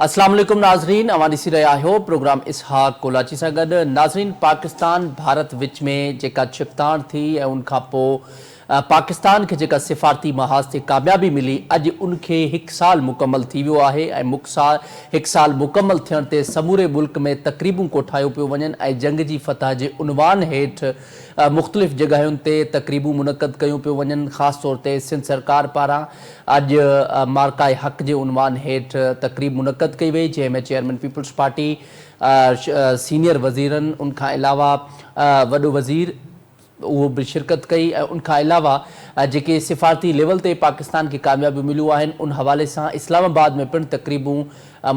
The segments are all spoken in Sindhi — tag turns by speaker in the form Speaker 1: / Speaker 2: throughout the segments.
Speaker 1: اسلام عليڪم ناظرين اوهان ڏسي رهيا آهيو پروگرام اسحاق ڪولاچي سان گڏ ناظرين پاڪستان ڀارت وچ ۾ جيڪا ڇڪتاڻ ٿي ۽ ان کان پوء پاڪستان کي جيڪا سفارتي محاذ تي ڪاميابي ملي اڄ ان کي هڪ سال مڪمل ٿي ويو آهي ۽ هڪ سال مڪمل ٿيڻ تي سموري ملڪ ۾ تقريبون ڪوٺايون پيو وڃن ۽ جنگ جي فتح جي عنوان هيٺ مختلف جڳهين تي تقريبون منعقد ڪيون پيو وڃن خاص طور تي سنڌ سرڪار پاران اڄ معرڪه حق جي عنوان هيٺ تقريب منعقد ڪئي وئي جنهن ۾ چيئرمين پيپلز پارٽي سينيئر وزيرن ان کان علاوه وڏو وزير اهو به شرڪت ڪئي ۽ ان کان علاوه جيڪي سفارتي ليول تي پاڪستان کي ڪاميابيون مليون آهن ان حوالي سان اسلام آباد ۾ پڻ تقريبون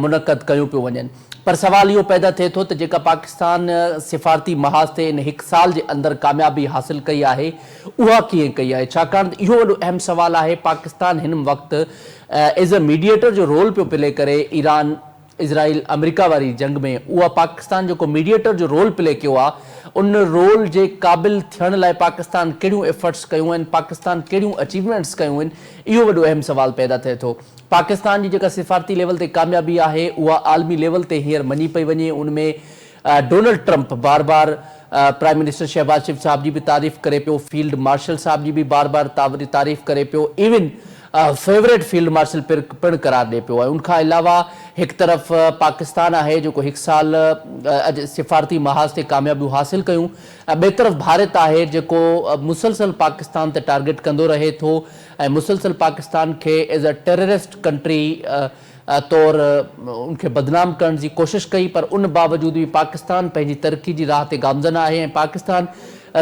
Speaker 1: منعقد ڪيون پيون وڃن پر سوال اهو پيدا ٿئي ٿو ته جيڪا پاڪستان سفارتي محاذ تي ان هڪ سال جي اندر ڪاميابي حاصل ڪئي آهي اها ڪيئن ڪئي آهي ڇاڪاڻ ته اهو وڏو اهم سوال آهي پاڪستان هن وقت ايز اي ميڊيئيٽر جو رول پيو پلي ڪري ايران اسرائيل آمريڪا واري جنگ ۾ اها پاڪستان جيڪو ميڊيئيٽر جو رول پلي ڪيو آ ان رول جي قابل ٿيڻ لاء پاڪستان ڪهڙيون ايفرٽس ڪيون آهن پاڪستان ڪهڙيون اچيومينٽس ڪيون آهن اهو وڏو اهم سوال پيدا ٿئي ٿو پاڪستان جي جيڪا سفارتي ليول تي ڪاميابي آهي اها عالمي ليول تي هينئر مڃي پئي وڃي ان ۾ ڊونلڊ ٽرمپ بار بار پرائم منسٽر شهباز شريف صاحب جي به تعريف ڪري پيو، فيلڊ مارشل صاحب جي به بار بار تعريف ڪري پيو، ايون فيوريٽ فيلڊ مارشل پڻ قرار ڏئي پيو ۽ ان کان علاوه هڪ طرف پاڪستان آهي جيڪو هڪ سال اڄ سفارتي محاذ تي ڪاميابيون حاصل ڪيون ۽ ٻئي طرف ڀارت آهي جيڪو مسلسل پاڪستان تي ٽارگيٽ ڪندو رهي ٿو ۽ مسلسل پاڪستان کي ايز اي ٽيررسٽ ڪنٽري طور ان کي بدنام ڪرڻ جي ڪوشش ڪئي پر ان باوجود به پاڪستان پنهنجي ترقي جي راهه تي گامزن آهي ۽ پاڪستان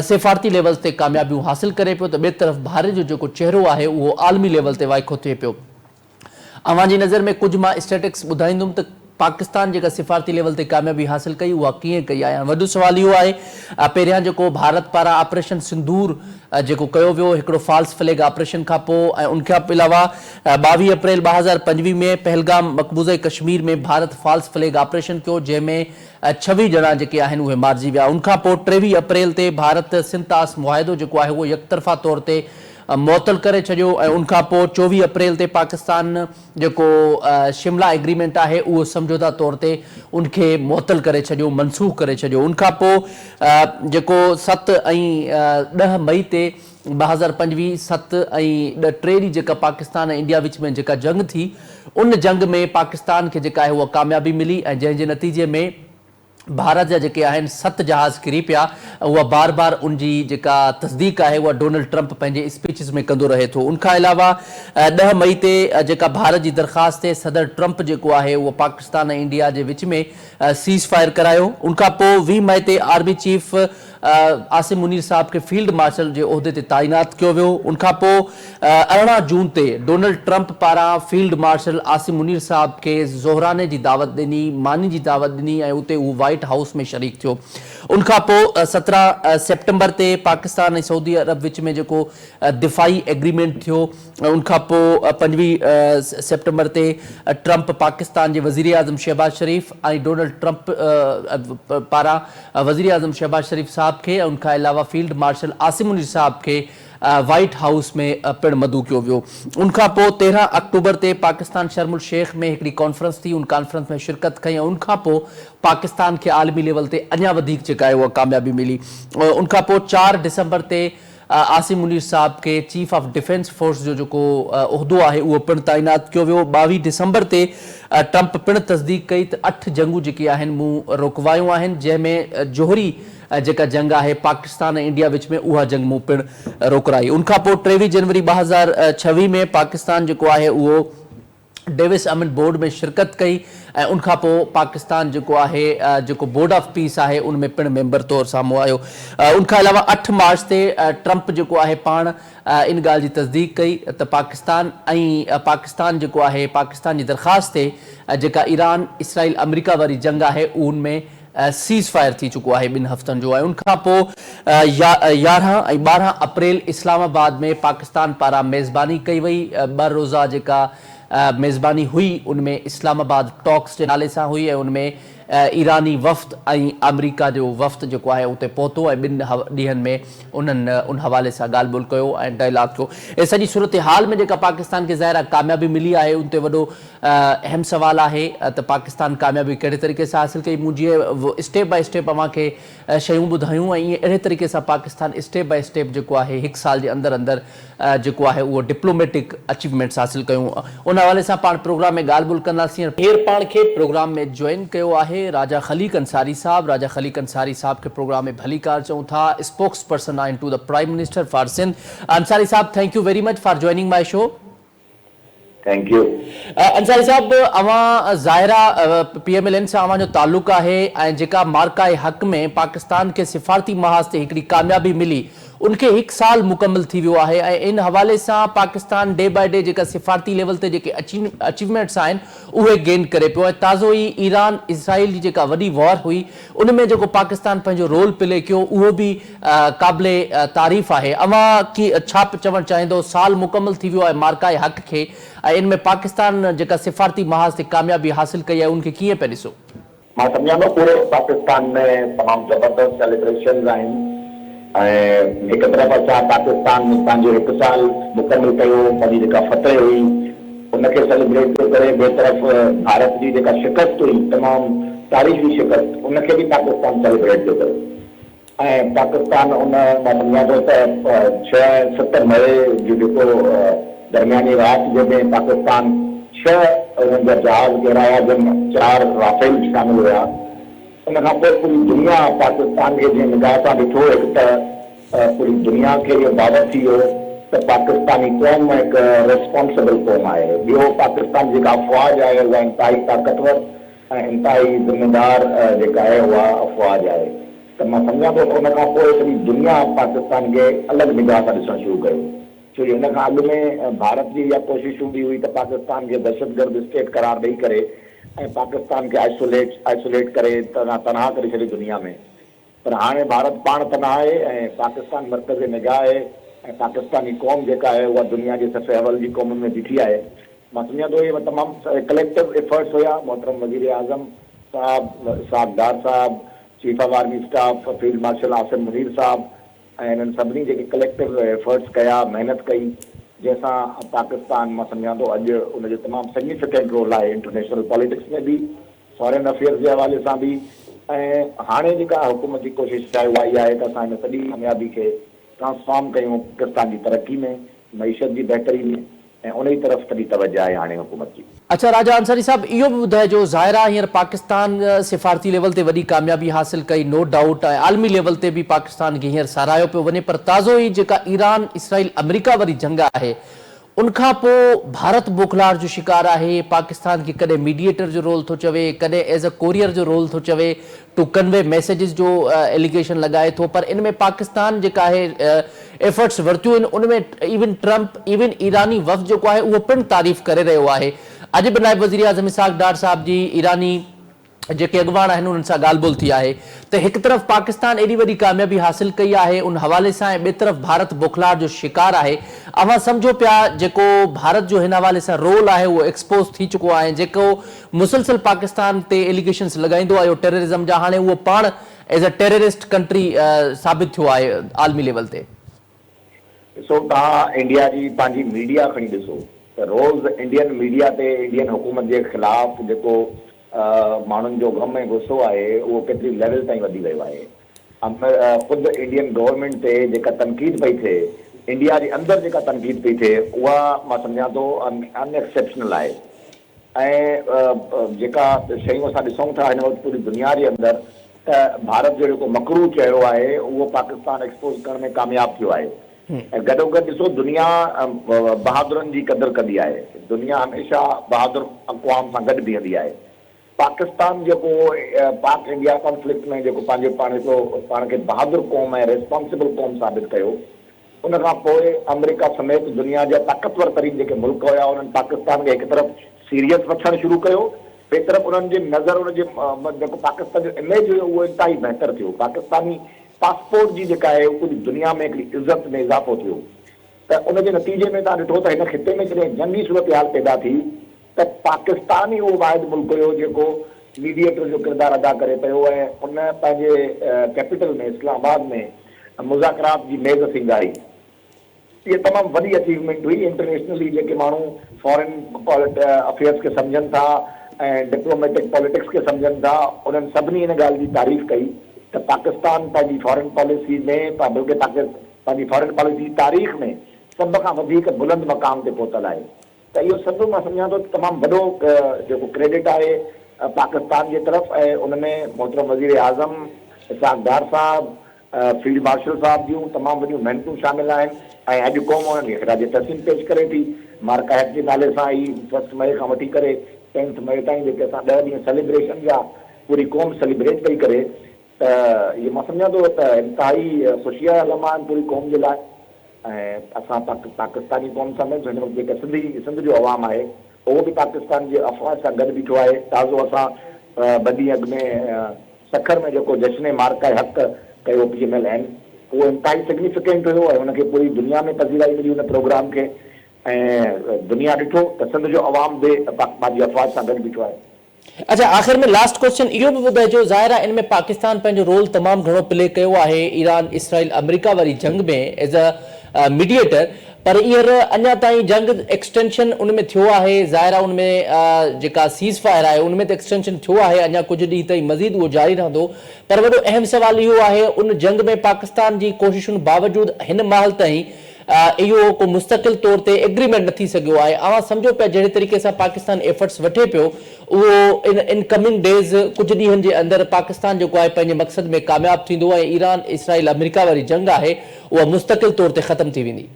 Speaker 1: سفارتي ليول تي ڪاميابيون حاصل ڪري پيو ته ٻئي طرف ڀارت جو جيڪو چهرو آهي اهو عالمي ليول تي وائکو ٿئي پيو. اوهان جي نظر ۾ ڪجهه مان اسٽيٽڪس ٻڌائيندم ته پاڪستان جيڪا سفارتي ليول تي ڪاميابي حاصل ڪئي اها ڪيئن ڪئي آهي؟ هاڻ وڏو سوال اهو آهي پهريان جيڪو ڀارت پاران آپريشن سندور جيڪو ڪيو ويو هڪڙو فالس فليگ آپريشن کان پوء ۽ ان کان علاوه 22 اپريل 2025 ۾ پهلگام مقبوضه Kashmir ۾ Bharat false flag operation ڪيو جنهن ۾ 26 ڄڻا جيڪي آهن اهي مارجي ويا ان کان پوء 23 اپريل تي ڀارت سنڌ طاس معاهدو جيڪو آهي اهو يڪطرفا طور تي معطل ڪري ڇڏيو ۽ ان کان پوء 24 اپريل تي پاڪستان جيڪو شملا ايگريمينٽ آهي اهو سمجهوتا طور تي ان کي معطل ڪري ڇڏيو منسوخ ڪري ڇڏيو ان کان پوء جيڪو ست ۽ ڏهه مئي تي 2025 ست ۽ ڏهه ٽي ڏينهن جيڪا پاڪستان ۽ انڊيا وچ ۾ جيڪا جنگ ٿي ان جنگ ۾ پاڪستان کي جيڪا آهي اها ڪاميابي ملي ۽ جنهن جي نتيجي ۾ ڀارت جا جيڪي آهن ست جهاز ڪري پيا ۽ اها بار بار ان جي جيڪا تصديق آهي اها ڊونلڊ ٽرمپ پنهنجي اسپيچز ۾ ڪندو رهي ٿو ان کان علاوه ڏهه مئي تي جيڪا ڀارت جي درخواست تي صدر ٽرمپ جيڪو آهي اهو پاڪستان ۽ انڊيا جي وچ ۾ سيز فائر ڪرايو ان کان پوء 20 مئي تي آرمي چيف عاصم منير صاحب کي فيلڊ مارشل جي عهدي تي تعينات ڪيو ويو. ان کان پوء 18 جون تي ڊونلڊ ٽرمپ پاران فيلڊ مارشل عاصم منير صاحب کي ظهراني جي دعوت ڏني، ماني جي دعوت ڏني ۽ اتي هو وائيٽ هائوس ۾ شريڪ ٿيو. ان کان پوء 17 سيپٽمبر تي پاڪستان ۽ سعودي عرب وچ ۾ جيڪو دفاعي ايگريمينٽ ٿيو ان کان پوء 25 سيپٽمبر تي ٽرمپ پاڪستان جي وزيراعظم شهباز شريف ۽ ڊونلڊ ٽرمپ پاران وزيراعظم شهباز شريف صاحب کي ۽ ان کان علاوه فيلڊ مارشل عاصم منير صاحب کي وائيٽ هائوس ۾ پڻ مدعو ڪيو ويو. ان کان پوء 13 آڪٽوبر تي پاڪستان شرم الشيخ ۾ هڪڙي ڪانفرنس ٿي ان ڪانفرنس ۾ شرڪت ڪئي ۽ ان کان پوء پاڪستان کي عالمي ليول تي اڃا وڌيڪ جيڪا آهي اها ڪاميابي ملي. ان کان پوء 4 ڊسمبر تي عاصم منير صاحب کي چيف آف ڊفينس فورس جو جيڪو عهدو آهي اهو پڻ تعينات ڪيو ويو. 22 ڊسمبر تي ٽرمپ پڻ تصديق ڪئي ته اٺ جنگون جيڪي آهن مون روڪوايون آهن جنهن ۾ جوهري جيڪا جنگ آهي پاڪستان ۽ انڊيا وچ ۾ اها جنگ مون پڻ روڪرائي. ان کان پوء 23 جنوري 2026 ۾ پاڪستان جيڪو آهي اهو ڊيوس امن بورڊ ۾ شرڪت ڪئي ۽ ان کان پوء پاڪستان جيڪو آهي جيڪو بورڊ آف پيس آهي ان ۾ پڻ ميمبر طور سامهون آيو. ان کان علاوه اٺ مارچ تي ٽرمپ جيڪو آهي پاڻ ان ڳالهه جي تصديق ڪئي ته پاڪستان ۽ پاڪستان جيڪو آهي پاڪستان جي درخواست تي جيڪا ايران اسرائيل آمريڪا واري جنگ آهي ان ۾ سيز فائر ٿي چڪو آهي ٻن هفتن جو ۽ ان کان پوء 11 ۽ 12 اپريل اسلام آباد ۾ پاڪستان پاران ميزباني ڪئي وئي ٻه روزه جيڪا ميزباني هئي ان ۾ اسلام آباد ٽاڪس جي نالي سان هئي ۽ ان ۾ ايراني وفد ۽ آمريڪا جو وفد جيڪو آهي اتي پهتو ۽ ٻن ڏينهن ۾ انهن ان حوالي سان ڳالهه ٻولهه ڪيو ۽ ڊائلاگ ٿيو. ان سڄي صورتحال ۾ جيڪا پاڪستان کي ظاهر آهي ڪاميابي ملي آهي ان تي وڏو اهم سوال آهي ته پاڪستان ڪاميابي ڪهڙي طريقي سان حاصل ڪئي. مون جيئن اسٽيپ باء اسٽيپ اوهان کي شيون ٻڌايون ۽ ائين اهڙي طريقي سان پاڪستان اسٽيپ باء اسٽيپ جيڪو آهي هڪ سال جي اندر اندر جيڪو آهي اهو ڊپلوميٽڪ اچيومينٽس حاصل ڪيون ان حوالي سان پاڻ پروگرام ۾ ڳالهه ٻولهه ڪنداسين. هينئر پاڻ کي پروگرام ۾ جوائن ڪيو آهي راجا خليق انصاري صاحب راجا خليق انصاري صاحب کي پروگرام ۾ ڀليڪار چئون ٿا اسپوڪس پرسن آهن to the prime minister for Sindh Ansari صاحب thank you very much for joining my show.
Speaker 2: Thank you.
Speaker 1: Ansari صاحب اوهان ظاهر آ پي ايم ايل اين سان اوهان جو تعلق آهي ۽ جيڪا معرڪه حق ۾ پاڪستان کي سفارتي محاذ تي هڪڙي ڪاميابي ملي ان کي هڪ سال مڪمل ٿي ويو آهي ۽ ان حوالي سان پاڪستان ڊي باء ڊي جيڪا سفارتي ليول تي جيڪي اچيومينٽس آهن اهي گين ڪري پيو ۽ تازو ئي ايران اسرائيل جي جيڪا وڏي وار هئي ان ۾ جيڪو پاڪستان پنهنجو رول پلي ڪيو اهو به قابل تعريف آهي. اوهان ڪي ڇا چوڻ چاهيندو سال مڪمل ٿي ويو آهي معرڪه حق کي ۽ ان ۾ پاڪستان جيڪا سفارتي محاذ تي ڪاميابي حاصل ڪئي آهي ان کي ڪيئن پيا ڏسو؟
Speaker 2: مان سمجهان ٿو پوري پاڪستان ۾ تمام زبردست سيليبريشنز آهن ۽ هڪ طرف اسان پاڪستان پنهنجو هڪ سال مڪمل ڪيو پنهنجي جيڪا فتح هئي ان کي سيليبريٽ پيو ڪري ٻئي طرف ڀارت جي جيڪا شڪست هئي تمام تاريخي شڪست ان کي به پاڪستان سيليبريٽ پيو ڪري. ۽ پاڪستان ان مان سمجهان ٿو ته ڇهه ۽ ست مئي جو جيڪو درمياني رات جنهن ۾ پاڪستان ڇهه انهن جا جهاز ڪيرايا جن ۾ چار رافيل به شامل هيا ان کان پوء پوري دنيا پاڪستان کي جنهن نگاهه سان ڏٺو هڪ ته پوري دنيا کي اهو باور ٿي ويو ته پاڪستاني قوم هڪ ريسپانسبل قوم آهي ٻيو پاڪستان جي جيڪا افواج آهي اها انتهائي طاقتور ۽ انتهائي ذميدار جيڪا آهي اها افواج آهي ته مان سمجهان ٿو ته ان کان پوء سڄي دنيا پاڪستان کي الڳ نگاهه سان ڏسڻ شروع ڪيو ڇو جو ان کان اڳ ۾ ڀارت جي اها ڪوشش هوندي هئي ته پاڪستان کي دهشتگرد اسٽيٽ قرار ڏئي ڪري ۽ پاڪستان کي آئسوليٽ Isolate ڪري تنها ڪري ڇڏي دنيا ۾ پر هاڻي ڀارت پاڻ تنها آهي ۽ پاڪستان مرڪز نگاهه آهي ۽ پاڪستاني قوم جيڪا آهي اها دنيا جي صف اول جي قومن ۾ بيٺي آهي. مان سمجهان ٿو اهي تمام ڪليڪٽو ايفرٽس هيا، محترم وزير اعظم صاحب، اسحاق ڊار صاحب، chief of army staff field marshal Asim Munir صاحب ۽ انهن سڀني جيڪي ڪليڪٽو ايفرٽس ڪيا، محنت ڪئي جنهن سان پاڪستان مان سمجهان ٿو اڄ ان جو تمام سگنيفڪينٽ رول آهي انٽرنيشنل پاليٽڪس ۾ به. فارين افيئرز جي حوالي سان به ۽ هاڻي جيڪا حڪومت جي ڪوشش آهي اها اها آهي ته اسان هن سڄي ڪاميابي کي ٽرانسفارم ڪيون پاڪستان جي ترقي ۾، معيشت جي بهتري ۾ ۽ انهي طرف سڄي توجه آهي هاڻي حڪومت جي.
Speaker 1: اڇا راجا انصاري صاحب اهو به ٻڌائجو ظاهر آهي هينئر پاڪستان سفارتي ليول تي وڏي ڪاميابي حاصل ڪئي نو ڊائوٽ ۽ عالمي ليول تي به پاڪستان کي هينئر ساراهيو پيو وڃي پر تازو ئي جيڪا ايران اسرائيل آمريڪا واري جنگ آهي ان کان پوء ڀارت بوکلاهٽ جو شڪار آهي، پاڪستان کي ڪڏهن ميڊيئيٽر جو رول ٿو چوي، ڪڏهن ايز اي ڪوريئر جو رول ٿو چوي، ٽو ڪنوي ميسيجز جو ايليگيشن لڳائي ٿو پر ان ۾ پاڪستان جيڪا آهي ايفرٽس ورتيون آهن ان ۾ ايون ٽرمپ ايون ايراني وفد جيڪو آهي اهو پڻ تعريف ڪري رهيو آهي. اڄ به نائب وزيراعظم اسحاق ڊار صاحب جي ايراني جيڪي اڳواڻ آهن انهن سان ڳالهه ٻولهه ٿي آهي ته هڪ طرف پاڪستان ايڏي وڏي ڪاميابي حاصل ڪئي آهي ان حوالي سان ۽ ٻئي طرف ڀارت بوکلاهٽ جو شڪار آهي اوهان سمجهو پيا جيڪو ڀارت جو هن حوالي سان رول آهي اهو ايڪسپوز ٿي چڪو آهي ۽ جيڪو مسلسل پاڪستان تي ايليگيشنز لڳائيندو آيو ٽيررزم جا هاڻي اهو پاڻ ايز اي ٽيررسٽ ڪنٽري ثابت ٿيو آهي عالمي ليول تي.
Speaker 2: ڏسو توهان انڊيا جي پنهنجي ميڊيا کڻي ڏسو ته روز انڊين ميڊيا تي انڊين حڪومت جي خلاف جيڪو ماڻهن جو غم ۽ غصو آهي اهو ڪيتري ليول تائين وڌي ويو آهي. خود انڊين گورنمينٽ تي جيڪا تنقيد پئي ٿئي انڊيا جي اندر جيڪا تنقيد پئي ٿئي اها مان سمجهان ٿو ان ايڪسيپشنل آهي ۽ جيڪا شيون اسان ڏسون ٿا هن وقت پوري دنيا جي اندر ته ڀارت جو جيڪو مڪروه چهرو آهي اهو پاڪستان ايڪسپوز ڪرڻ ۾ ڪامياب ٿيو آهي ۽ گڏوگڏ ڏسو دنيا بهادرن جي قدر ڪندي آهي دنيا هميشه بهادر اقوام سان گڏ بيهندي آهي پاڪستان جيڪو پاڪ انڊيا ڪانفلڪٽ ۾ جيڪو پنهنجو پاڻ هڪڙو پاڻ کي بهادر قوم ۽ ريسپانسبل قوم ثابت ڪيو ان کان پوء آمريڪا سميت دنيا جا طاقتور ترين جيڪي ملڪ هيا انهن پاڪستان کي هڪ طرف سيريس وٺڻ شروع ڪيو ٻئي طرف انهن جي نظر ان جي جيڪو پاڪستان جو اميج هيو اهو انتهائي بهتر ٿيو پاڪستاني پاسپورٽ جي جيڪا آهي ڪجهه دنيا ۾ هڪڙي عزت ۾ اضافو ٿيو ته ان جي نتيجي ۾ توهان ڏٺو ته هن خطي ۾ جڏهن جنگي صورتحال پيدا ٿي ته پاڪستان ئي اهو واحد ملڪ هيو جيڪو ميڊيئيٽر جو ڪردار ادا ڪري پيو ۽ ان پنهنجي ڪيپيٽل ۾ اسلام آباد ۾ مذاڪرات جي ميز سينگاري. اها تمام وڏي اچيومينٽ هئي. انٽرنيشنلي جيڪي ماڻهو فارين افيئرس کي سمجهن ٿا ۽ ڊپلوميٽڪ پاليٽڪس کي سمجهن ٿا انهن سڀني ان ڳالهه جي تعريف ڪئي ته پاڪستان پنهنجي فارين پاليسي ۾ بلڪه پنهنجي فارين پاليسي جي تاريخ ۾ سڀ کان وڌيڪ بلند مقام تي پهتل آهي. ته اهو سڀ مان سمجهان ٿو ته تمام وڏو جيڪو ڪريڊٽ آهي پاڪستان جي طرف ۽ ان ۾ محترم وزير اعظم اسحاق ڊار صاحب، فيلڊ مارشل صاحب جون تمام وڏيون محنتون شامل آهن ۽ اڄ قوم انهن کي خراج تحسين پيش ڪري ٿي. معرڪه حق جي نالي سان هي فرسٽ مئي کان وٺي ڪري ٽينٿ مئي تائين جيڪي اسان ڏهه ڏينهن سيليبريشن جا پوري قوم سيليبريٽ پئي ڪري ته اهو مان سمجهان ٿو ته انتهائي خوشيء جا لمحا آهن پوري قوم جي لاء ۽ اسان پاڪستاني قوم سان گڏ هن وقت جيڪا سنڌي سنڌ جو عوام آهي اهو به پاڪستان جي افواج سان گڏ بيٺو آهي. تازو اسان ٻه ڏينهن اڳ ۾ سکر ۾ جيڪو جشن معرڪه حق ڪيو پي ايم ايل اين اهو انتهائي سگنيفڪينٽ هيو ۽ ان کي پوري دنيا ۾ پذيرائي ملي ان پروگرام کي ۽ دنيا ڏٺو ته سنڌ جو عوام به پنهنجي افواج سان گڏ بيٺو آهي.
Speaker 1: اڇا آخر ۾ لاسٽ ڪوسچن اهو به ٻڌائجو ظاهر آهي ان ۾ پاڪستان پنهنجو رول تمام گهڻو پلي ڪيو آهي ايران اسرائيل آمريڪا واري جنگ ۾ ايز ا ميڊيئيٽر پر هينئر اڃا تائين جنگ ايڪسٽينشن ان ۾ ٿيو آهي ظاهر آهي ان ۾ جيڪا سيز فائر آهي ان ۾ ته ايڪسٽينشن ٿيو آهي اڃا ڪجهه ڏينهن تائين مزيد اهو جاري رهندو پر وڏو اهم سوال اهو آهي ان جنگ ۾ پاڪستان جي ڪوششن باوجود هن مهل تائين اهو ڪو مستقل طور تي ايگريمينٽ نه ٿي سگهيو آهي، اوهان سمجهو پيا جهڙي طريقي سان پاڪستان ايفرٽس وٺي پيو اهو ان ان ڪمنگ ڊيز ڪجهه ڏينهن جي اندر پاڪستان جيڪو آهي پنهنجي مقصد ۾ ڪامياب ٿيندو ۽ ايران اسرائيل آمريڪا واري جنگ آهي اها مستقل طور تي ختم ٿي ويندي.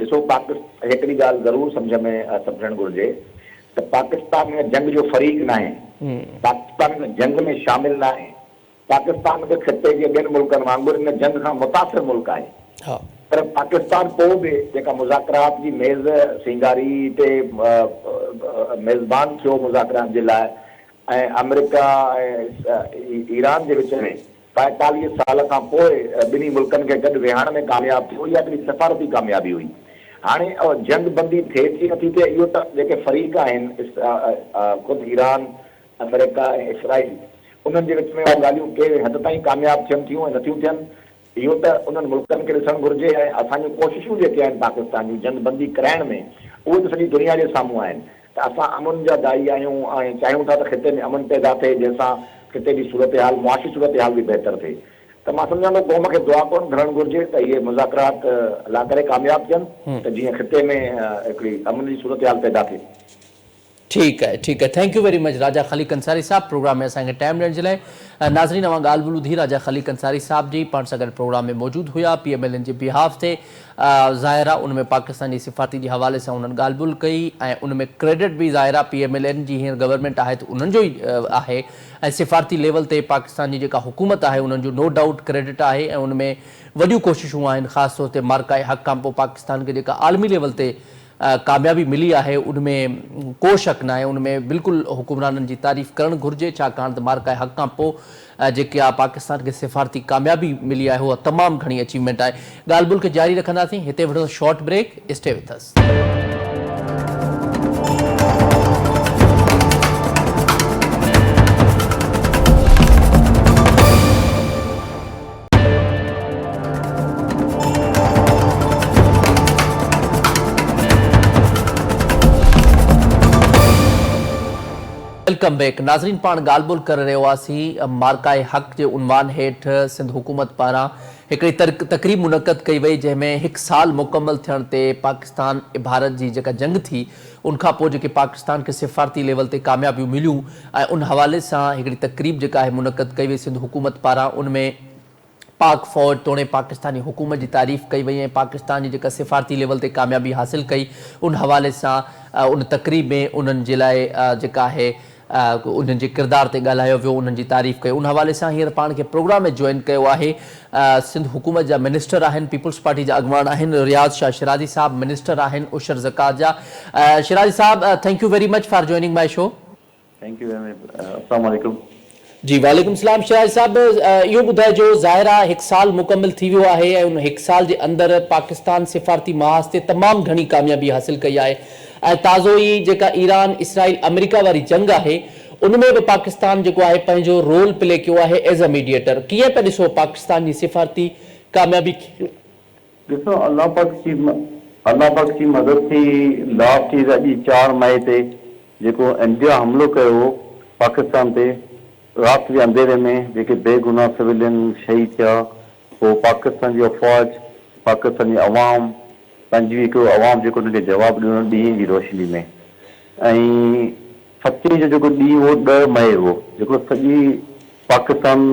Speaker 2: ڏسو پاڪس هڪڙي ڳالهه ضرور سمجهه ۾ سمجهڻ گهرجي ته پاڪستان ان جنگ جو فريق ناهي، پاڪستان ان جنگ ۾ شامل ناهي، پاڪستان به خطي جي ٻين ملڪن وانگر ان جنگ کان متاثر ملڪ آهي پر پاڪستان پوء به جيڪا مذاڪرات جي ميز سينگاري تي ميزبان ٿيو مذاڪرات جي لاء ۽ آمريڪا ۽ ايران جي وچ ۾ 45 سال کان پوء ٻنهي ملڪن کي گڏ ويهارڻ ۾ ڪامياب ٿيو اها هڪڙي سفارتي ڪاميابي هئي. هاڻي جنگ بندي ٿئي ٿي نٿي ٿئي اهو ته جيڪي فريق آهن خود ايران آمريڪا ۽ اسرائيل انهن جي وچ ۾ اهي ڳالهيون ڪنهن حد تائين ڪامياب ٿين ٿيون ۽ نٿيون ٿين اهو ته انهن ملڪن کي ڏسڻ گهرجي ۽ اسان جون ڪوششون جيڪي آهن پاڪستان جون جنگ بندي ڪرائڻ ۾ اهي ته سڄي دنيا جي سامهون آهن ته اسان امن جا داعي آهيون ۽ چاهيون ٿا ته خطي ۾ امن پيدا ٿئي جنهن سان خطي جي صورتحال معاشي صورتحال به بهتر ٿئي ته مان سمجهان ٿو قوم کي دعا ڪرڻ گهرڻ گهرجي ته اهي مذاڪرات الله ڪري ڪامياب ٿين ته جيئن خطي ۾ هڪڙي امن جي صورتحال پيدا ٿئي.
Speaker 1: ٺيڪ آهي ٺيڪ آهي thank you very much Raja Khaliq Ansari صاحب پروگرام ۾ اسان کي ٽائيم ڏيڻ جي لاء ناظرين اوهان ڳالهه ٻولهه ٻڌي راجا خليق انصاري صاحب جي پاڻ سان گڏ پروگرام ۾ موجود هيا پي ايم ايل اين جي بيهاف تي ظاهر آهي ان ۾ پاڪستان جي سفارتي جي حوالي سان انهن ڳالهه ٻولهه ڪئي ۽ ان ۾ ڪريڊٽ به ظاهر آهي پي ايم ايل اين جي هينئر گورنمينٽ آهي ته انهن جو ئي آهي ۽ سفارتي ليول تي پاڪستان جي جيڪا حڪومت آهي انهن جو نو ڊائوٽ ڪريڊٽ آهي ۽ ان ۾ وڏيون ڪوششون آهن خاص طور تي معرڪه حق کان پوء پاڪستان کي جيڪا عالمي ليول تي ڪاميابي ملي آهي ان ۾ ڪو شڪ ناهي ان ۾ بلڪل حڪمرانن جي تعريف ڪرڻ گهرجي ڇاڪاڻ ته معرڪه حق کان پوء جيڪا پاڪستان کي سفارتي ڪاميابي ملي آهي اها تمام گهڻي اچيومينٽ آهي ڳالهه ٻولهه کي جاري رکنداسين هتي وٺنداسين short break stay with us. Welcome back ناظرين پاڻ ڳالهه ٻولهه ڪري رهيو هئاسين معرڪه حق جي عنوان هيٺ سنڌ حڪومت پاران هڪڙي تقريب منعقد ڪئي وئي جنهن ۾ هڪ سال مڪمل ٿيڻ تي پاڪستان ڀارت جي جيڪا جنگ ٿي ان کان پوء جيڪي پاڪستان کي سفارتي ليول تي ڪاميابيون مليون ۽ ان حوالي سان هڪڙي تقريب جيڪا آهي منعقد ڪئي وئي سنڌ حڪومت پاران ان ۾ پاڪ فوج توڻي پاڪستاني حڪومت جي تعريف ڪئي وئي ۽ پاڪستان جي جيڪا سفارتي ليول تي ڪاميابي حاصل ڪئي ان حوالي سان ان تقريب ۾ انهن جي لاء جيڪا آهي انهن جي ڪردار تي ڳالهايو ويو انهن جي تعريف ڪئي ان حوالي سان هينئر پاڻ کي پروگرام ۾ جوائن ڪيو آهي سنڌ حڪومت جا منسٽر آهن پيپلز پارٽي جا اڳواڻ آهن رياض شاهه شيرازي صاحب منسٽر آهن عشر زڪوات جا شيرازي صاحب thank you very much for joining my show.
Speaker 3: Thank you very much السلام عليڪم.
Speaker 1: جي وعليڪم السلام شيرازي صاحب اهو ٻڌائجو ظاهر آ هڪ سال مڪمل ٿي ويو آهي ۽ ان هڪ سال جي اندر پاڪستان سفارتي محاذ تي تمام گهڻي ڪاميابي حاصل ڪئي آهي ۽ تازو ئي جيڪا ايران اسرائيل آمريڪا واري جنگ آهي ان ۾ به پاڪستان جيڪو آهي پنهنجو رول پلي ڪيو آهي ايز ا ميڊيئيٽر. ڪيئن پيا ڏسو پاڪستان جي سفارتي ڪاميابي کي؟
Speaker 3: ڏسو الله پاڪ جي الله پاڪ جي مدد ٿي لاسٽ ايئر اڄ چار مئي تي جيڪو انڊيا حملو ڪيو هو پاڪستان تي رات جي انڌيري ۾ جيڪي بي گناهه سويلين شهيد ٿيا پوء پاڪستان جي افواج پاڪستان جي عوام پنهنجي هڪڙو عوام جيڪو انهن کي جواب ڏنو ڏينهن جي روشني ۾ ۽ فتح جو جيڪو ڏينهن هو ڏهه مئي هو جيڪو سڄي پاڪستان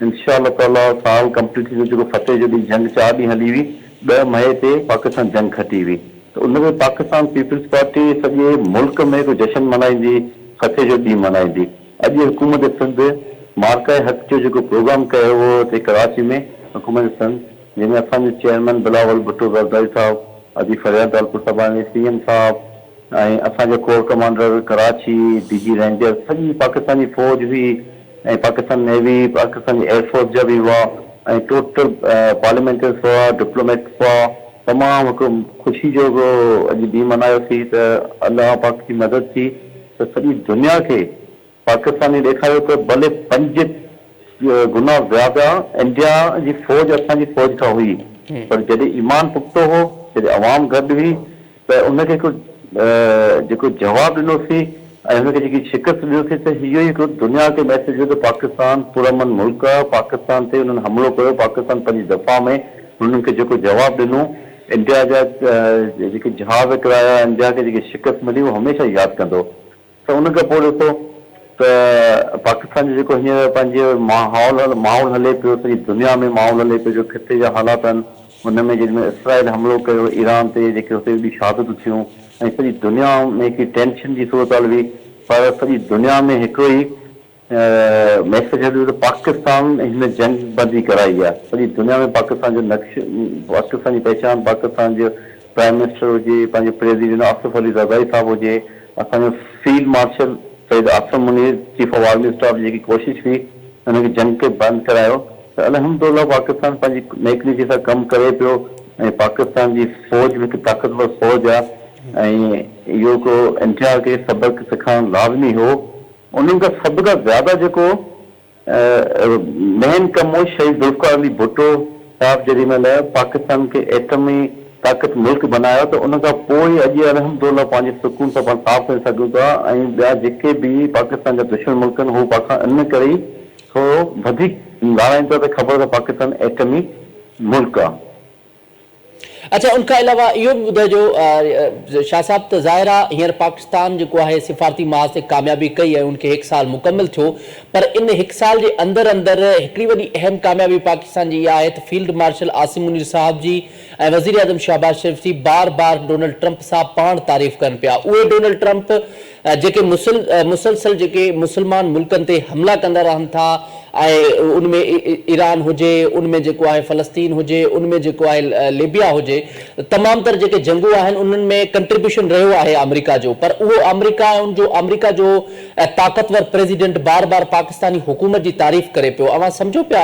Speaker 3: انشاء الله تعالي سال ڪمپليٽ ٿيندو جيڪو فتح جو ڏينهن جنگ چار ڏينهن هلي هئي ڏهه مئي تي پاڪستان جنگ کٽي هئي ته ان تي پاڪستان پيپلز پارٽي سڄي ملڪ ۾ هڪ جشن ملهائيندي فتح جو ڏينهن ملهائيندي اڄ حڪومت سنڌ معرڪه حق جو جيڪو پروگرام ڪيو ويو هتي ڪراچي ۾ حڪومت سنڌ جنهن ۾ اسان جو چيئرمين بلاول ڀٽو زرداري صاحب ادي فرياد ٽالپر صاحباڻي سي ايم صاحب ۽ اسان جو corps commander Karachi, D G rangers, سڄي پاڪستان جي فوج هئي ۽ پاڪستان نيوي، پاڪستان جي ايئر فورس جا به هئا ۽ ٽوٽل پارليامينٽرز هئا، ڊپلوميٽس هئا، تمام هڪ خوشي جو هڪڙو اڄ ڏينهن ملهايوسين ته الله پاڪ جي مدد ٿي ته سڄي دنيا کي پاڪستاني ڏيکاريو ته ڀلي پنج گنا زياده انڊيا جي فوج اسان جي فوج کان هئي پر جڏهن ايمان پختو هو جڏهن عوام گڏ هئي ته ان کي هڪ جيڪو جواب ڏنوسين ۽ ان کي جيڪي شڪست ڏنوسين ته اهو ئي هڪڙو دنيا کي ميسيج ويو ته پاڪستان پرامن ملڪ آهي پاڪستان تي انهن حملو ڪيو پاڪستان پنهنجي دفاع ۾ انهن کي جيڪو جواب ڏنو انڊيا جا جيڪي جهاز ڪرايا انڊيا کي جيڪي شڪست ملي اهو هميشه ياد ڪندو. ته ان کان پوء ڏسو ته پاڪستان جو جيڪو هينئر پنهنجو ماحول ماحول هلي پيو سڄي دنيا ۾ ماحول هلي پيو جو خطي جا حالات آهن ان ۾ جنهن ۾ اسرائيل حملو ڪيو ايران تي جيڪي هتي وڏي شهادتون ٿيون ۽ سڄي دنيا ۾ هڪڙي ٽينشن جي صورتحال هئي پر سڄي دنيا ۾ هڪڙو ئي ميسيج هليو ته پاڪستان هن جنگ بندي ڪرائي آهي سڄي دنيا ۾ پاڪستان جو نقش پاڪستان جي پهچان پاڪستان جو پرائم منسٽر هجي پنهنجو پريزيڊنٽ آصف علي زرداري صاحب هجي اسان جو field marshal Syed Asim Munir chief of army staff جي جيڪي ڪوشش هئي ان کي جنگ کي بند ڪرايو ته الحمدالله پاڪستان پنهنجي نيڪ نيتي سان ڪم ڪري پيو ۽ پاڪستان جي فوج به هڪ طاقتور فوج آهي ۽ اهو ڪو انڊيا کي سبق سکائڻ لازمي هو. انهن کان سڀ کان زياده جيڪو مهين ڪم هو شهيد ذوالفقار علي ڀٽو صاحب جيڏي مهل پاڪستان کي ايٽمي طاقت ملڪ بنايو ته ان کان پوء اڄ الحمدالله پنهنجي سڪون سان پاڻ ساهه کڻي سگهون ٿا ۽ ٻيا جيڪي به پاڪستان جا دشمن ملڪ آهن هو پاڪستان ان ڪري ئي ٿورو وڌيڪ لارائين ٿا ته خبر اٿن پاڪستان ايٽمي ملڪ آ.
Speaker 1: اڇا ان کان علاوه اهو به ٻڌائجو شاهه صاحب ته ظاهر آ هينئر پاڪستان جيڪو آهي سفارتي محاذ تي ڪاميابي ڪئي ۽ ان کي هڪ سال مڪمل ٿيو پر ان هڪ سال جي اندر اندر هڪڙي وڏي اهم ڪاميابي پاڪستان جي اها آهي ته فيلڊ مارشل عاصم منير صاحب جي ۽ وزيراعظم شهباز شريف جي بار بار ڊونلڊ ٽرمپ صاحب پاڻ تعريف ڪن پيا اهي ڊونلڊ ٽرمپ جيڪي مسلسل جيڪي مسلمان ملڪن تي حملا ڪندا رهن ٿا ۽ ان ۾ ايران هجي ان ۾ جيڪو آهي فلسطين هجي ان ۾ جيڪو آهي ليبيا هجي تمام تر جيڪي جنگون آهن انهن ۾ ڪنٽريبيوشن رهيو آهي آمريڪا جو پر اهو آمريڪا ۽ ان جو آمريڪا جو طاقتور پريزيڊنٽ بار بار پاڪستاني حڪومت جي تعريف ڪري پيو اوهان سمجهو پيا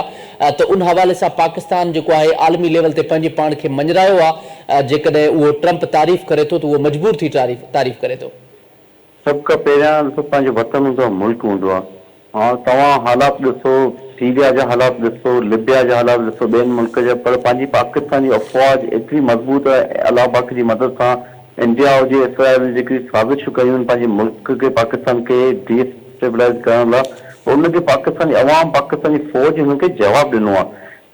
Speaker 1: ته ان حوالي سان پاڪستان جيڪو آهي عالمي ليول تي پنهنجي پاڻ کي مڃرايو آهي جيڪڏهن اهو ٽرمپ تعريف ڪري ٿو ته اهو مجبور ٿي تعريف ڪري ٿو.
Speaker 3: سڀ کان پهريان ڏسو پنهنجو وطن هوندو آهي ملڪ هوندو آهي ها توهان حالات ڏسو سيريا جا حالات ڏسو لبيا جا حالات ڏسو ٻين ملڪ جا پر پنهنجي پاڪستان جي افواج ايتري مضبوط آهي الله پاڪ جي مدد سان انڊيا هجي اسرائيل هجي جيڪي سازشون ڪيون آهن پنهنجي ملڪ کي پاڪستان کي ڊي اسٽيبلائز ڪرڻ لاء ان کي پاڪستان جي عوام پاڪستان جي فوج هنن کي جواب ڏنو آهي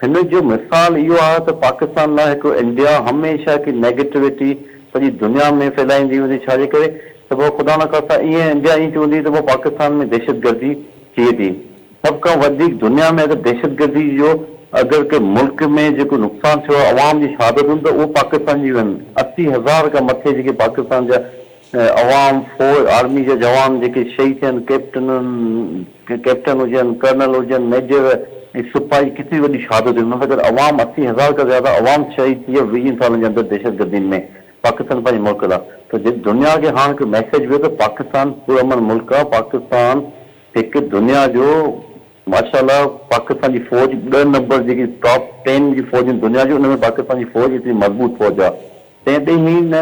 Speaker 3: هن جو مثال اهو آهي ته پاڪستان لاء هڪ انڊيا هميشه هڪ نيگيٽوٽي سڄي دنيا ۾ ڦهلائيندي هوندي ڇا جي ڪري ته پوء خدا نخواسته ائين انڊيا ائين چوندي ته پوء پاڪستان ۾ دهشتگردي ٿئي ٿي. سڀ کان وڌيڪ دنيا ۾ اگر دهشتگردي جو اگر ڪنهن ملڪ ۾ جيڪو نقصان ٿيو آهي عوام جي شهادتون ته اهو پاڪستان جون آهن 80 هزار کان مٿي جيڪي پاڪستان جا عوام فوج آرمي جا جوان جيڪي شهيد ٿيا آهن ڪيپٽن ڪيپٽن هجن ڪرنل هجن ميجر ۽ سپاهي ڪيتري وڏي شهادت هئي ان سان گڏ عوام 80 هزار کان زياده عوام شهيد ٿي ويا ويهن سالن جي اندر دهشتگردين ۾ پاڪستان پنهنجي ملڪ لا ته جي دنيا کي هاڻ هڪ ميسيج ويو ته پاڪستان پرامن ملڪ آ پاڪستان هڪ دنيا جو ماشاء الله پاڪستان جي فوج ڏهه نمبر جيڪي ٽاپ ٽين جي فوج آهن دنيا جي ان ۾ پاڪستان جي فوج ايتري مضبوط فوج آ تنهن ڏينهن ئي نه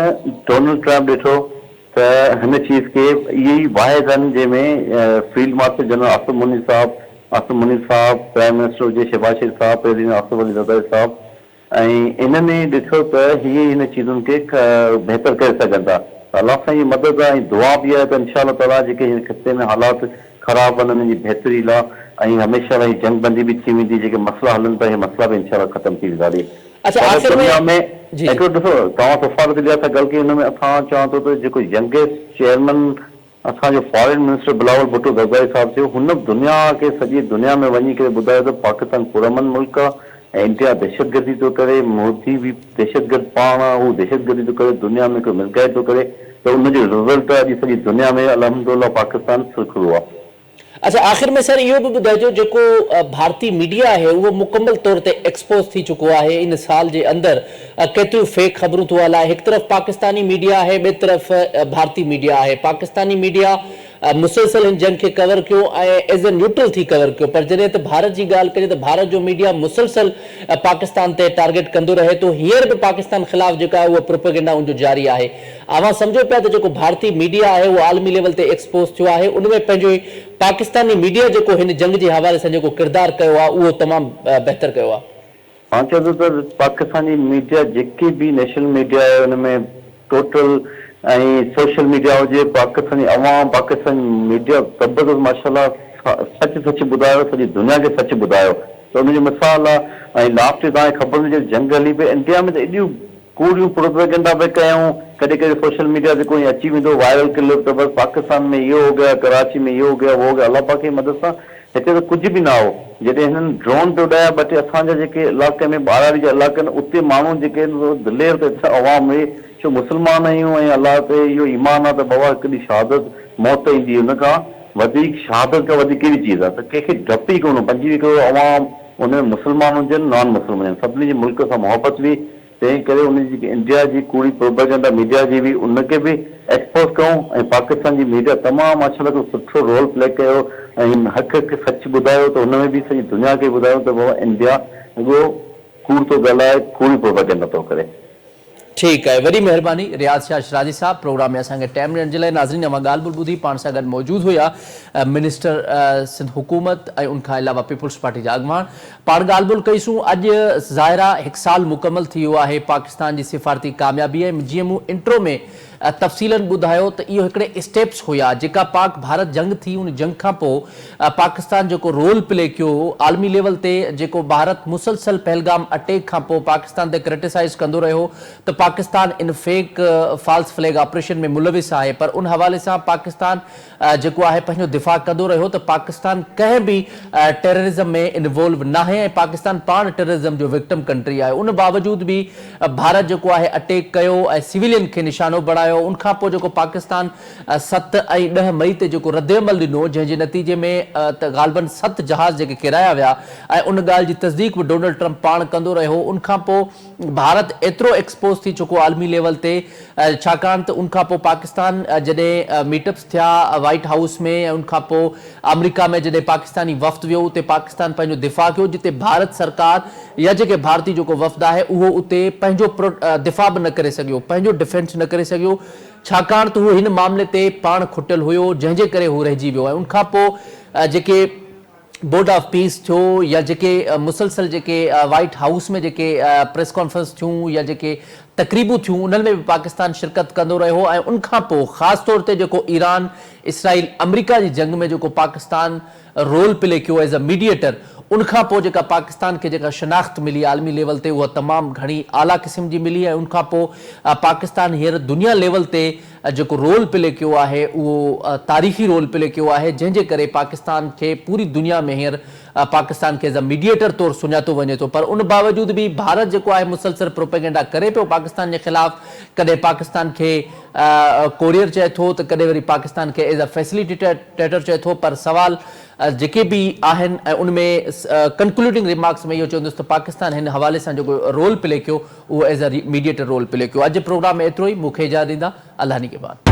Speaker 3: ڊونلڊ ٽرمپ ڏٺو ته هن چيز کي اهي ئي واحد آهن جنهن ۾ field marshal general Asim Munir صاحب، عاصم منير صاحب، پرائم منسٽر هجي شهباز شريف صاحب، پريزيڊنٽ آصف علي زرداري صاحب ۽ انهن ئي ڏٺو ته هي ئي هن چيزن کي بهتر ڪري سگهن ٿا ته الله سائين جي مدد ۽ دعا به آهي ته انشاء الله تعاليٰ جيڪي هن خطي ۾ حالات خراب آهن انهن جي بهتري لا ۽ هميشه لا هي جنگ بندي به ٿي ويندي جيڪي مسئلا هلن پيا هي مسئلا به انشاء الله ختم ٿي ويندا هلي
Speaker 1: اڇا
Speaker 3: پر
Speaker 1: آخر ۾
Speaker 3: دنيا ۾
Speaker 1: جي جي.
Speaker 3: هڪڙو ڏسو توهان سفارت الياس سان ڳالهه ڪئي ان ۾ اسان چوان ٿو ته جيڪو ينگيسٽ چيئرمين اسان جو فارين منسٽر بلاول ڀٽو زرداري صاحب ٿيو هن به دنيا کي سڄي دنيا ۾ وڃي ڪري ٻڌايو ته پاڪستان پرامن ملڪ آ ۽ انڊيا دهشتگردي ٿو ڪري مودي به دهشتگرد پاڻ آ هو دهشتگردي ٿو ڪري دنيا ۾ هڪڙو مسگائيڊ ٿو ڪري ته ان جو رزلٽ اڄ سڄي دنيا ۾ الحمدالله پاڪستان سرخرو آ.
Speaker 1: اڇا آخر ۾ سر اهو به ٻڌائجو جيڪو ڀارتي ميڊيا آهي اهو مڪمل طور تي ايڪسپوز ٿي چڪو آهي ان سال جي اندر ڪيتريون فيڪ خبرون ٿو هلائي هڪ طرف پاڪستاني ميڊيا آهي ٻئي طرف ڀارتي ميڊيا آهي پاڪستاني ميڊيا مسلسل هن جنگ کي ڪور ڪيو ۽ ايز اي نيوٽرل ٿي ڪور ڪيو پر جڏهن ته ڀارت جي ڳالهه ڪجي ته ڀارت جو ميڊيا مسلسل پاڪستان تي ٽارگيٽ ڪندو رهي ٿو هينئر به پاڪستان خلاف جيڪا آهي اها پروپيگنڊا ان جو جاري آهي اوهان سمجهو پيا ته جيڪو ڀارتي ميڊيا آهي اهو عالمي ليول تي ايڪسپوز ٿيو آهي ان ۾ پنهنجو هي پاڪستاني ميڊيا جيڪو هن جنگ جي حوالي سان جيڪو ڪردار ڪيو آهي اهو تمام بهتر ڪيو آهي.
Speaker 3: مان چوان ٿو ته پاڪستان جي ميڊيا جيڪي به نيشنل ميڊيا آهي ان ۾ ٽوٽل ۽ سوشل ميڊيا هجي پاڪستاني عوام پاڪستاني ميڊيا زبردست ماشاءالله سچ سچ ٻڌايو سڄي دنيا کي سچ ٻڌايو ته ان جو مثال آهي ۽ لاسٽ توهان کي خبر هوندي جڏهن جنگ هلي پئي انڊيا ۾ ته ايڏيون ڪوڙيون پروپيگنڊا پئي ڪيائون، ڪڏهن ڪڏهن سوشل ميڊيا تي ڪوئي اچي ويندو وائرل ڪلپ ته بس پاڪستان ۾ اهو هو گيا ڪراچي ۾ اهو هو گيا وو هو گيا الله پاڪ جي مدد سان هتي ته ڪجهه به نه هو جڏهن هنن ڊرون پئي اڏايا ٻه ٽي اسان جا جيڪي علائقي ۾ ٻهراڙي جا علائقا آهن اتي ماڻهو جيڪي آهن سو دلير ته ايترا عوام هئي ڇو مسلمان آهيون ۽ الله تي اهو ايمان آهي ته بابا هڪ ڏينهن شهادت موت ايندي ان کان وڌيڪ شهادت کان وڌيڪ ڪهڙي چيز آهي ته ڪنهن کي ڊپ ئي ڪونه هو 25 ڪروڙ عوام ان ۾ مسلمان هجن نان مسلم هجن سڀني جي ملڪ سان محبت هئي تنهن ڪري ان جي جيڪي انڊيا جي ڪوڙي پروپيگنڊا ميڊيا جي هئي ان کي به ايڪسپوز ڪيون ۽ پاڪستان جي ميڊيا تمام ماشاءالله هڪڙو سٺو رول پلي ڪيو ۽ حق حق سچ ٻڌايو ته ان ۾ به سڄي دنيا کي ٻڌايو ته بابا انڊيا رڳو ڪوڙ ٿو ڳالهائي ڪوڙي پروپيگنڊا ٿو ڪري.
Speaker 1: ٺيڪ آهي وڏي مهرباني رياض شاهه شرازي صاحب پروگرام ۾ اسان کي ٽائيم ڏيڻ جي لاء ناظرين اوهان ڳالهه ٻولهه ٻڌي پاڻ سان گڏ موجود هيا منسٽر سنڌ حڪومت ۽ ان کان علاوه پيپلز پارٽي جا اڳواڻ پاڻ ڳالهه ٻولهه ڪئي سون اڄ ظاهر آ هڪ سال مڪمل ٿي ويو آهي پاڪستان جي سفارتي ڪاميابي ۽ جيئن مون انٽرو ۾ تفصيلن ٻڌايو ته اهو هڪڙي اسٽيپس هيا جيڪا پاڪ ڀارت جنگ ٿي ان جنگ کان پو پاڪستان جيڪو رول پلي ڪيو عالمي ليول تي جيڪو ڀارت مسلسل پهلگام اٽيڪ کان پو پاڪستان تي ڪرٽيسائز ڪندو رهيو ته پاڪستان ان فيڪ فالس فليگ آپريشن ۾ ملوث آهي پر ان حوالي سان پاڪستان جيڪو آهي پنهنجو دفاع ڪندو رهيو ته پاڪستان ڪنهن به ٽيررزم ۾ انوولو ناهي ۽ پاڪستان پاڻ ٽيررزم جو وڪٽم ڪنٽري آهي ان باوجود به ڀارت جيڪو آهي اٽيڪ ڪيو ۽ سويلين کي نشانو بڻايو ان کان پوء جيڪو پاڪستان 7 ۽ 10 مئي تي جيڪو ردعمل ڏنو جنهن جي نتيجي ۾ ته غالبن ست جهاز جيڪي ڪيرايا ويا ۽ ان ڳالهه جي تصديق به ڊونلڊ ٽرمپ پاڻ ڪندو رهيو ان کان پوء ڀارت ايترو ايڪسپوز ٿي چڪو عالمي ليول تي ڇاڪاڻ ته ان کان پوء پاڪستان جڏهن ميٽ اپس ٿيا وائيٽ هائوس ۾ ۽ ان کان پوء آمريڪا ۾ جڏهن پاڪستاني وفد ويو اتي پاڪستان پنهنجو دفاع ڪيو جتي ڀارت سرڪار يا جيڪي ڀارتي جيڪو وفد آهي اهو اتي پنهنجو دفاع به نه ڪري سگهيو پنهنجو ڊفينس نه ڪري سگهيو ڇاڪاڻ ته هو هن معاملي تي پاڻ کٽيل هيو جنهن جي ڪري هو رهجي ويو ۽ ان کان پوء جيڪي بورڊ آف پيس ٿيو يا جيڪي مسلسل جيڪي وائيٽ هائوس ۾ جيڪي پريس ڪانفرنس ٿيون يا جيڪي تقريبون ٿيون انهن ۾ به پاڪستان شرڪت ڪندو رهيو ۽ ان کان پوء خاص طور تي جيڪو ايران اسرائيل آمريڪا جي جنگ ۾ جيڪو پاڪستان رول پلي ڪيو ايز اي ميڊيئيٽر ان کان پوء جيڪا پاڪستان کي جيڪا شناخت ملي عالمي ليول تي اها تمام گهڻي اعليٰ قسم جي ملي ۽ ان کان پوء پاڪستان هينئر دنيا ليول تي جيڪو رول پلي ڪيو آهي اهو تاريخي رول پلي ڪيو آهي جنهن جي ڪري پاڪستان کي پوري دنيا ۾ هينئر پاڪستان کي ايز اي ميڊيئيٽر طور سڃاتو وڃي ٿو پر ان باوجود به ڀارت جيڪو آهي مسلسل پروپيگنڊا ڪري پيو پاڪستان جي خلاف ڪڏهن پاڪستان کي ڪوريئر چئي ٿو ته ڪڏهن وري پاڪستان کي ايز اي فيسليٽيٽر چئي ٿو پر سوال جيڪي به آهن ۽ ان ۾ ڪنڪلوڊنگ ريمارڪس ۾ اهو چوندس ته پاڪستان هن حوالي سان جيڪو رول پلي ڪيو اهو as a mediator role play ڪيو. اڄ جي پروگرام ۾ ايترو ئي. مون کي اجازت ڏيندا. الله نگهبان.